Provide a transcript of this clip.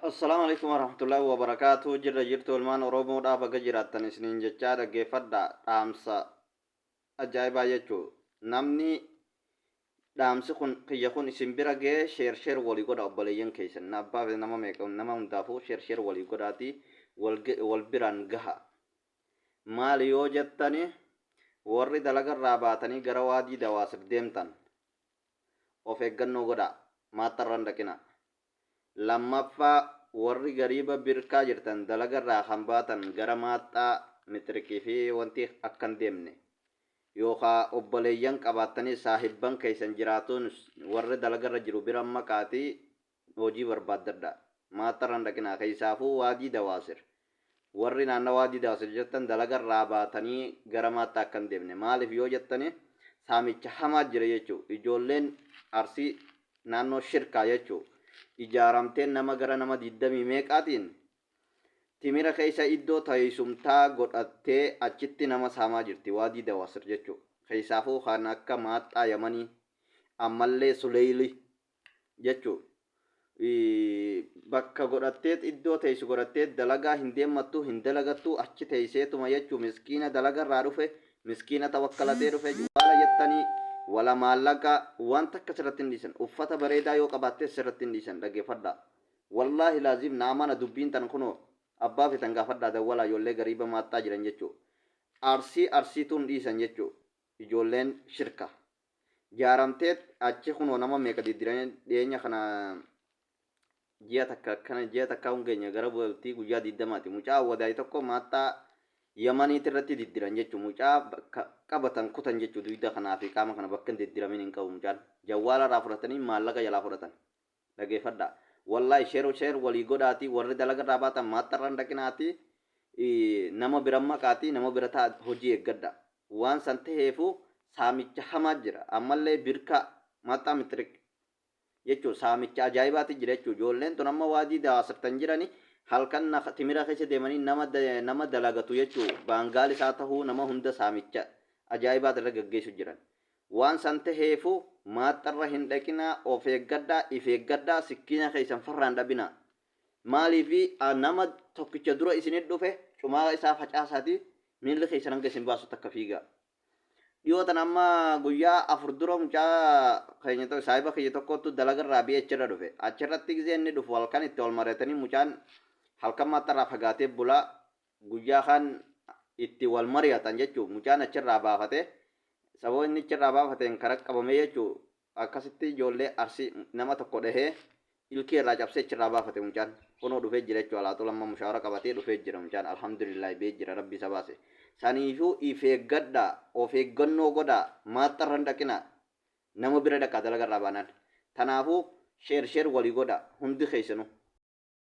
Assalaamu alaikum warahmatullahi wabarakaatu. Jirra jirtu ilmaan Oromoodhaa, baga jiraattan isiniin jechaa, dhaggeeffadha dhaamsa ajaa'ibaa jechuu. Namni dhaamsi kun kiyya kun isin bira ga'ee, share share walii godha obboleeyyan keessan. Na abbaa fi nama meeqa nama hundaafuu share share walii godhaatii wal biraan gaha. Maali yoo jettani, warri dalagarraa baatanii gara Waadii Dawaasir deemtan of eeggannoo godhaa, maaxxarra hin dhaqinaa. Lammaffaa, warri gariiba birkaa jirtan dalagarraa kan baatan gara maaxxaa mixiriqii fi wanti akka hin deemne, yookaa obboleeyyan qabaattanii saahibban keessan jiraatuun warri dalagarra jiru bira maqaatii hojii barbaaddadhaa. Maaxxarra hin dhaqinaa, keessaafuu Waadii Dawaasir. Warri naannawa Waadii Dawaasir jirtan dalagarraa baatanii gara maaxxaa akka hin deemne. Maaliif yoo jettani, saamicha hamaa jira jechuu. Ijoolleen Arsii naannoo shirkaa jechuu ijaaramtee nama gara nama diddamii meeqaatiin timira keessa iddoo teessumtaa godhattee achitti nama saamaa jirti Waadii Dawaasir jechuu. Keessaafuu kan akka maaxxaa Yamanii, ammallee Suleyli jechuu bakka godhatteet, iddoo teessu godhatteet, dalagaa hin deemmattu, hin dalagattu, achi teesseetuma jechuu miskiina dalagarraa dhufe, miskiina tawakkalatee dhufe, waala jettanii wala maallaqa wanta akka sirratti hin dhiisan, uffata bareedaa yoo qabaatte sirratti hin dhiisan. Dhaggeeffadhaa, wallaahi laazim na amana, dubbiin tan kunoo abbaa fetan gaafadhaa, dawwalaa ijoollee gariiba maaxxaa jiran jechuu. Arsii arsiituu hin dhiisan jechuu. Ijoolleen shirka jaaramteet achi kunoo nama meeqa diddiranii dhiyeenya kana, ji'a takka akkana, ji'a takkaa hun keenya gara bultii guyyaa 20ti, mucaa awwadaay tokko maaxxaa Yamaniiti irratti diddiran jechuun mucaa bakka qabatan kutan jechuu. Dugda kanaa fi qaama kana bakka hin diddiramin hin qabu. Mucaan jawwaala irraa fudhatanii maallaqa jalaa fudhatan. Dhageeffadhaa, wallaahi, share share walii godhaatii, warri dalaga irraa baatan maaxxarra hin dhaqinaatii, nama bira maqaatii nama bira ta'a, hojii eeggadha. Waan san taheefu saamicha hamaa jira. Ammallee birkaa maaxxaa mixiriq jechuun saamicha ajaa'ibaati jira jechuun. Ijoolleen tun amma Waadii Dawaasirtan jirani halkan timira keessa deemanii nama dalagatu jechuu, baangaal isaa tahuu nama hunda saamicha ajaa'ibaati irra gaggeessu jiran. Waan san taheefu maaxxarra hin dhaqinaa, of eeggadhaa, if eeggadhaa, sikkiina keessan farraan dhabinaa. Maaliifi nama tokkicha dura isinit dhufe cumaa isaa facaasaati miilli keessan hanga isin baasu takka fiigaa. Dhiyoo tana amma guyyaa 4 dura mucaa keenya tokko, saahiba kiyya tokkotu dalagarraa BH irra dhufe. Achirratti gizee inni dhufu halkan itti wal mari'atanii, mucaan halkan maaxxarraa fagaatee bulaa, guyyaa kaan itti wal mari'atan jechuu. Mucaan achirraa baafate, sababa inni achirraa baafateen kara qabamee jechuu. Akkasitti ijoollee Arsii nama tokko dhahee ilkee irraa cabsee achirraa baafate. Mucaan kunoo dhufee jira jechuu. Alaaxul amma mushaawara qabatee dhufee jira mucaan, alhamdulillah, bee jira, rabbi isa baase. Saniifuu if eeggadhaa, of eeggannoo godhaa, maaxxarra hin dhaqinaa, nama bira dhaqaa dalagarraa baanaan. Tanaafuu share share walii godhaa hundi keessanuu.